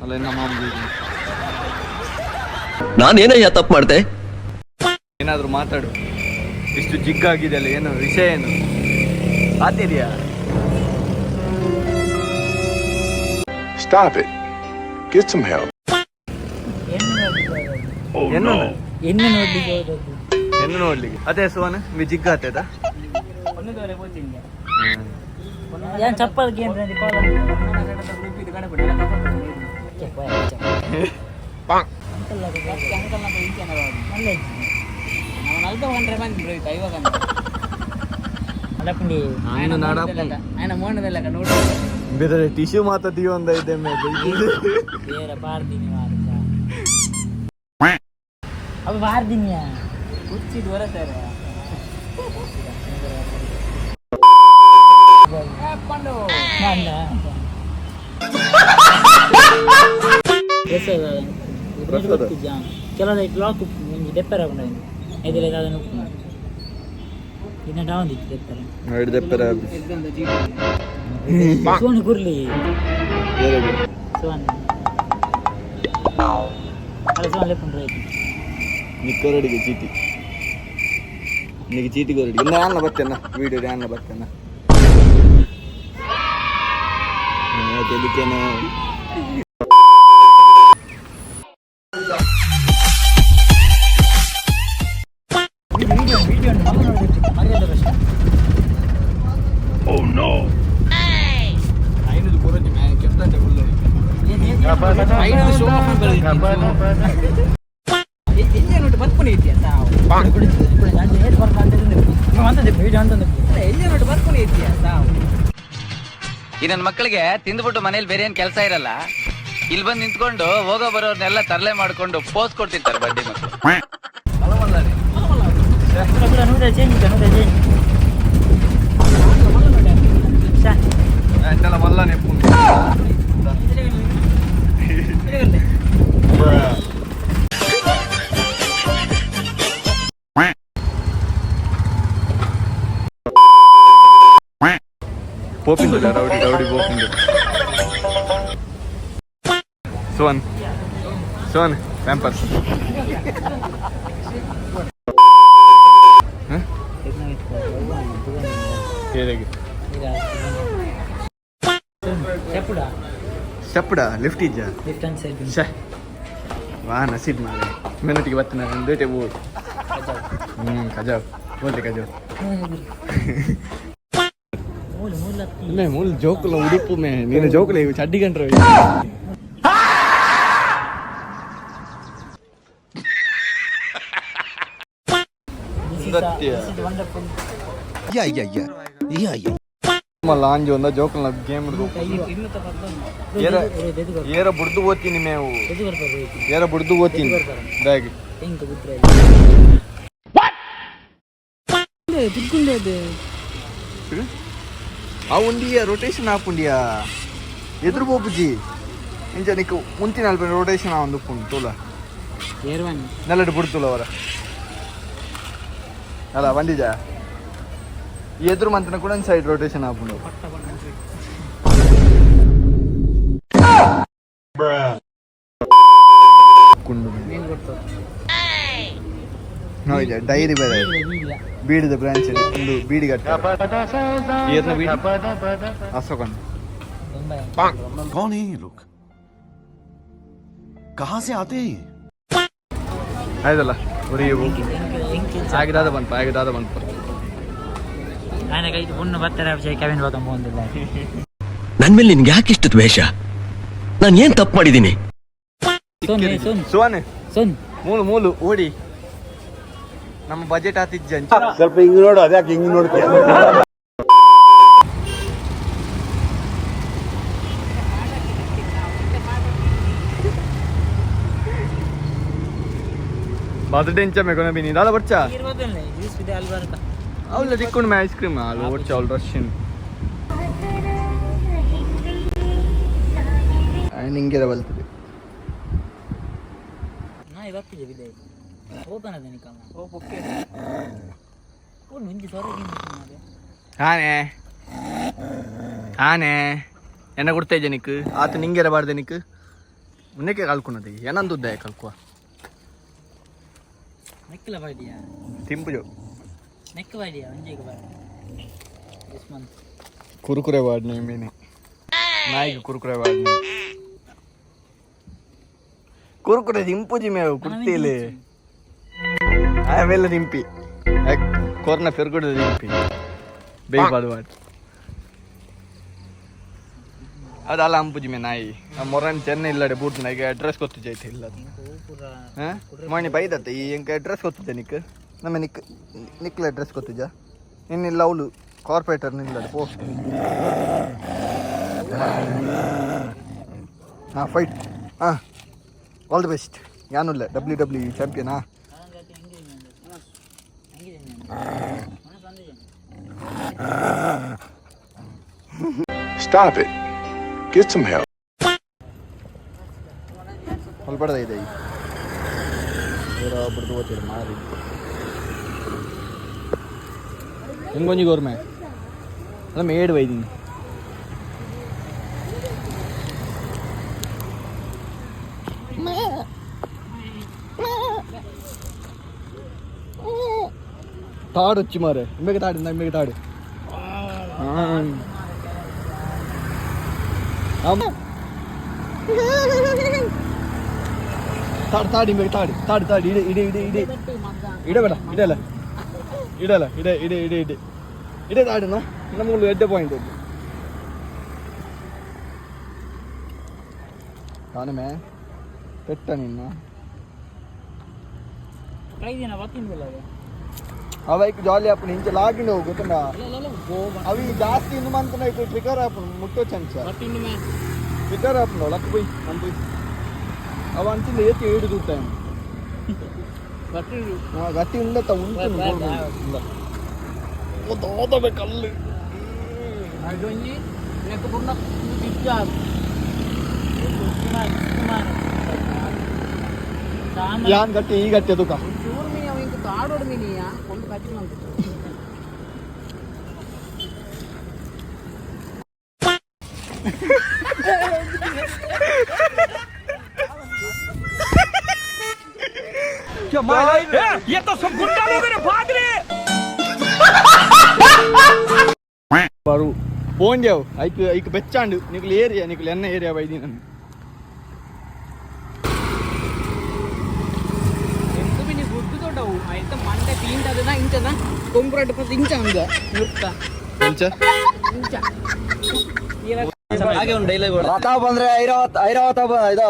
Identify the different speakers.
Speaker 1: ಅಲ್ಲ ನಮ್ಮ
Speaker 2: ನಾನೇನಯ್ಯ ತಪ್ಪು ಮಾಡ್ದೆ?
Speaker 1: ಏನಾದರೂ ಮಾತಾಡು. ಇಷ್ಟು ಜಿಗ್ಗಾಗಿದೆ ಅಲ್ಲ, ಏನು ವಿಷಯ ಏನು ಆತಿದೆಯಾ?
Speaker 3: Stop it. Get some help.
Speaker 1: ಹೆಣ್ಣು
Speaker 4: ಎಣ್ಣೆ ನೋಡ್ಲಿಕ್ಕೆ ಹೋದದ್ದು.
Speaker 1: ಹೆಣ್ಣು ನೋಡ್ಲಿಕ್ಕೆ ಅದೇ ಸುವನ ಮಿ ಜಿಗ್ಗ ಆತದ.
Speaker 4: ಏನ್ ಚಪ್ಪಲ್ ಗೇಮ್
Speaker 1: ಬೇರೆ ಟಿಶ್ಯೂ ಮಾತಾಡ್ತೀವಿ ಒಂದ ಇದೆ ಮೇಲೆ.
Speaker 4: ಬೇರೆ ಬಾರ್ದಿನಿ ಮಾರ್ಗ ಅವ ಬಾರ್ದಿನಿಯಾ ಕುಚ್ಚಿದ್ ಹೊರ ಸರ್. ಕೆಲವು ಲಾಕ್ ಒಂಜಿ ಡೆಪ್ಪರ್ ಆಪುಂಡು ಐದೆಲ್ಲ ದಾದ ಉಪ್ಪುಂಡು ಇನ್ನ ಡೌನ್ ಇತ್ತು ಡೆಪ್ಪರ್. ಸೋನು ಕುರ್ಲಿ ಸೋನ್ ಅಲ್ಲ ಸೋನ್ ಲೆಪ್ಪುಂಡು ರೈಟ್.
Speaker 1: ನಿಕ್ಕೋರಡಿಗೆ ಚೀಟಿ, ನಿಗೆ ಚೀಟಿ ಕೋರಡಿಗೆ ನಾನು ಬರ್ತೇನ, ವಿಡಿಯೋ ನಾನು ಬರ್ತೇನ. ತೆಲಿಕೇನ.
Speaker 4: ವಿಡಿಯೋ ವಿಡಿಯೋ ಮಗ ನೋಡಿತ್ತು ಮರ್ಯಾದೆ ಕಷ್ಟ.
Speaker 1: ಐನೂರು ಕೊರತಿ ಕೆತ್ತಂಟೆ ಫುಲ್.
Speaker 5: ಈ ನನ್ ಮಕ್ಕಳಿಗೆ ತಿಂದ್ಬಿಟ್ಟು ಮನೇಲಿ ಬೇರೆ ಏನ್ ಕೆಲಸ ಇರಲ್ಲ. ಇಲ್ಲಿ ಬಂದು ನಿಂತ್ಕೊಂಡು ಹೋಗೋ ಬರೋರ್ನೆಲ್ಲ ತರಲೆ ಮಾಡ್ಕೊಂಡು ಪೋಸ್ ಕೊಡ್ತಿರ್ತಾರೆ ಬಡ್ಡಿ ಮಕ್ಕಳು.
Speaker 4: Change change.
Speaker 1: ಅಂತೆಲ್ಲ ಮಲ್ಲನೆ. ಪೋಪಿಂದು ರೌಡಿ ರೌಡಿ ಪೋಪಿಂದು. ಸೋನ್ ಸೋನ್ ಪ್ಯಾಂಪರ್ಸ್. ಹೇಗೆ? ಸ್ಟೆಪ್ಡ ಲಿಫ್ಟ್ ಇಜ್ಜಾ?
Speaker 4: Left hand side.
Speaker 1: ಛೇ, ವಾ ನಸೀಬ್ ಮಾರೆ. ಮೆನಟಿಗೆ ಬತ್ತಿನ ಒಂದೇಟೆ ಬೋಲ್. ಕಜಾವ್ ಬೋಲ್ತೆ ಕಜಾವ್.
Speaker 4: ಮೂಲ ಮೂಲ.
Speaker 1: ಮೇ ಮೂಲ ಜೋಕುಲ ಉಡುಪು ಮೇ. ನೀನು ಜೋಕುಲ ಇವು ಚಡ್ಡಿ ಗಂಟ್ರ.
Speaker 4: ವಂಡರ್ಫುಲ್.
Speaker 2: ಯಾ ಯಾ ಯಾ ಯಾ ಯಾ.
Speaker 1: ಲಾಂಜ್ ಒಂದ ಜೋಕುಲ ಗೇಮ್. ಏರ ಏರ ಬುಡ್ದು ಓದ್ತೀನಿ ಮೇವು. ಏರ ಬುಡ್ದು ಓದ್ತೀನಿ ಬ್ಯಾಗ್.
Speaker 4: ಎಂಕ ಬುದ್ರ.
Speaker 1: ಆ ಉಂಡಿಯ ರೊಟೇಷನ್ ಆಪುಂಡಿಯ ಎದುರು ಪೋಪುಜಿ ಇಂಚ ನಿಕ್ ಮುಂತಿನ ಅಲ್ಪ ರೊಟೇಷನ್ ಆ ಒಂದು ಉಪ್ಪುಂಡು ತೋಲ. ನೆಲಡು ಬುಡ್ತುಲ ಅವರ ಅಲ್ಲ ಬಂದಿಜ ಎದುರು ಮಂತನ ಕೂಡ ಸೈಡ್ ರೊಟೇಷನ್ ಆಪುಂಡು. ಕುಂಡು ಡೈರಿ ಬೇರೆ ಬೀಡಿದ ಬ್ರಾಂಚ್ ಒಂದು ಬೀಡಿ ಗಟ್ಟ ಏರ್ನ ಬೀಡಿ ಅಶೋಕನ್.
Speaker 3: कौन है ये लोग? कहां से आते हैं ये?
Speaker 1: ಆಯ್ತಲ್ಲ ಉರಿ ಆಗಿದಾದ ಬಂತ ಆಗಿದಾದ ಬಂತ.
Speaker 4: ఆయన ಕೈದು ಪುಣ್ಣ ಬತ್ತಾರೆ ಕೆವಿನ್ ಬಂದಿಲ್ಲ.
Speaker 2: ನನ್ ಮೇಲೆ ನಿನ್ಗೆ ಯಾಕೆ ಇಷ್ಟು ದ್ವೇಷ? ನಾನು ಏನ್ ತಪ್ಪು ಮಾಡಿದ್ದೀನಿ?
Speaker 4: ಸೋನ್ ಸೋನ್.
Speaker 1: ಸುವನ್.
Speaker 4: ಸೋನ್.
Speaker 1: ಮೂಲು ಮೂಲು ಓಡಿ ನಮ್ಮ ಬಜೆಟ್ ಆತಿಜ್ಜ.
Speaker 6: ಸ್ವಲ್ಪ ಹಿಂಗ್ ನೋಡು, ಅದ್ಯಾಕೆ ಹಿಂಗ್ ನೋಡ್ತೀಯ?
Speaker 1: ಬಜೆಟ್ ಎಂಚ ಮೇಕೊನ ಬಿನಿ ದಾದ ಬರ್ಚಾ.
Speaker 4: ಜ್ಯೂಸ್ ಇದೆ ಅಲ್ಲಿ ಬರ್ತಾ.
Speaker 1: ಅವಳ ದಿಕ್ಕೊಂಡು ಮೇ ಐಸ್ ಕ್ರೀಮ್ ಅಲ್ಲಿ ಓಡ್ಚ ಅವಳು ರಷ್ಯನ್ ನಿಂಗೆರ ಬಲ್ತದೆ.
Speaker 4: ನಾ ಇವತ್ತಿಗೆ ಬಿದ್ದೆ ಓಪನ್ ಅದ ನಿಕಮ್ಮ ಓಕೆ ಓ ಮುಂಜಿ ಸೊರಗಿ.
Speaker 1: ಹಾನೆ. ತಾನೇ ಎನ್ನ ಕೊಡ್ತಾ ಇದ್ದೆ ನಿಕ್ ಆತ ನಿಂಗೆರ ಬಾರ್ದೆ ನಿಕ್ ಉನ್ನಕ್ಕೆ ಕಲ್ಕೊನದಿ ಏನಂದುದ್ದ ಕಲ್ಕುವ
Speaker 4: ನೆಕ್ಕಿಲ ಬಾಡಿಯಾ
Speaker 1: ತಿಂಪುಜು
Speaker 4: ನೆಕ್ ಬಾಡಿಯಾ ಒಂಜೆಗೆ ಬಾಡಿ this month
Speaker 1: Kurkure ವಾಡ್ನೆ ಮೀನೆ ನಾಯಿಗೆ ಕುರುಕುರೆ ವಾಡ್ನೆ ಕುರುಕುರೆ ತಿಂಪುಜಿ ಮೇವು ಕುರ್ತಿಲಿ ಆಮೇಲೆ ತಿಂಪಿ ಕೊರ್ನ ಪೆರ್ಗುಡು ತಿಂಪಿ ಬೇಯ್ಬಾರ್ದು what ಅದಲ್ಲ ಅಂಪುಜಿ ಮೇ ನಾಯಿ ಮೊರನ್ ಚೆನ್ನೈ ಇಲ್ಲಡೆ ಬೂಟ್ ನಾಯಿಗೆ ಅಡ್ರೆಸ್ ಗೊತ್ತು ಜೈತೆ ಇಲ್ಲ ಮಣಿ ಬೈದತ್ತೆ ಈ ಎಂಕ ಅಡ್ರೆಸ್ ಗೊತ್ತಿದ್ದೆ ನಿಕ್ ನಮ್ಮ ನಿಕ್ ನಿಕ್ಲ ಅಡ್ರೆಸ್ ಗೊತ್ತಿದ್ಯಾ ನಿನ್ನಿಲ್ಲ ಅವಳು ಕಾರ್ಪೊರೇಟರ್ ನಿಲ್ಲಡೆ ಪೋ. ಹಾಂ ಫೈಟ್. ಹಾಂ, ಆಲ್ the best. ಯಾನುಲ್ಲ ಡಬ್ಲ್ಯೂ ಡಬ್ಲ್ಯೂ ಚಾಂಪಿಯನಾ.
Speaker 3: Stop it. Get some help.
Speaker 1: ಹೊಲ್ಪಡ್ದ ಇದೆ ಒಬ್ಬರು ಓದ್ತೀರಿ ಮಾರಿ ಹೆಂಗೊಂಜಿ ಗೋರ್ಮೆ ಅಲ್ಲ ಮೇಡ್ ಬೈದೀನಿ. ತಾಡು ಹಚ್ಚಿ ಮಾರೆ ನಿಮಗೆ ತಾಡಿ ನಿಮಗೆ ತಾಡು. ತಾಡು ತಾಡಿ ನಿಮಗೆ ತಾಡಿ ತಾಡಿ ತಾಡಿ ಇಡೆ ಇಡೆ ಇಡೆ ಇಡೆ ಇಡಬೇಡ ಇಡಲ್ಲ ಇಡಲ್ಲ ಇಡೆ ಇಡೆ ಇಡೆ ಇಡೆ ಇಡೆ ತಾಡಿನ ನಮ್ಮ ಎಡ್ಡೆ ಪಾಯಿಂಟ್ ಅದು ಕಾಣಮೆ ಪೆಟ್ಟ ನಿನ್ನ.
Speaker 4: ಕೈದಿನ ಬತ್ತಿಂದಿಲ್ಲ ಅದು.
Speaker 1: ಅವೈಕ್ ಜಾಲಿ ಆಪುಂಡು ಇಂಚ ಲಾಗಿಂಡು ಹೋಗು ಗೊತ್ತುಂಡ. ಅವಿ ಜಾಸ್ತಿ ಇಂದು ಮಂತನ ಇತ್ತು ಟ್ರಿಗರ್ ಆಪುಂಡು ಮುಟ್ಟೋ ಚಂಚ.
Speaker 4: ಬತ್ತಿಂದು ಮೇ.
Speaker 1: ಟ್ರಿಗರ್ ಆಪುಂಡು ಲಕ್ಕ ಪೋಯ್ ನಮ್ ಪೋಯ್ ಅವ ಅಂಚಿಂದ ಏತಿ ಏಡು ದೂತ.
Speaker 4: ಬತ್ತಿಂದು.
Speaker 1: ಗಟ್ಟಿ ಉಂಡತ್ತ ಉಂಟು. ಕಲ್ಲು.
Speaker 4: ಅದೊಂಜಿ ನೆಕ್ ಬುರ್ನ ಬಿಚ್ಚ ಕುಮಾರ್ ಕುಮಾರ್.
Speaker 1: ಯಾನ್ ಗಟ್ಟಿ ಈ ಗಟ್ಟಿ ತುಕ.
Speaker 4: ಚೂರು ಮೀನಿ ಅವ ಇಂಕ ತಾಡೋಡು ಮೀನಿಯ ಒಂದು ಕಚ್ಚಿ ಮಂತು.
Speaker 1: ಬರು ಪೋಂಡ್ಯಾವು ಐಕ್ ಐಕ್ ಬೆಚ್ಚಾಂಡು ನಿಕ್ಲು ಏರಿಯಾ ನಿಕ್ಲು ಎನ್ನ ಏರಿಯಾ ಬೈದಿ ನನ್ను.
Speaker 4: ಎಂಕು ಮಿನಿ ಗುಡ್ಡು ದೊಡ್ಡವು ಆಯ್ತ ಮಂಡೆ ತೀಂಟದನ ಇಂಚನ ಕೊಂಬುರಡ್ಡು ಪಂತ ಇಂಚ ಅಂದ ಮುರ್ತ.
Speaker 1: ಎಂಚ?
Speaker 4: ಇಂಚ.
Speaker 2: ಹಾಗೆ ಒಂದು ಡೈಲಾಗ್. ರಥ ಬಂದ್ರೆ ಐರಾವತ್ ಐರಾವತ ಇದು.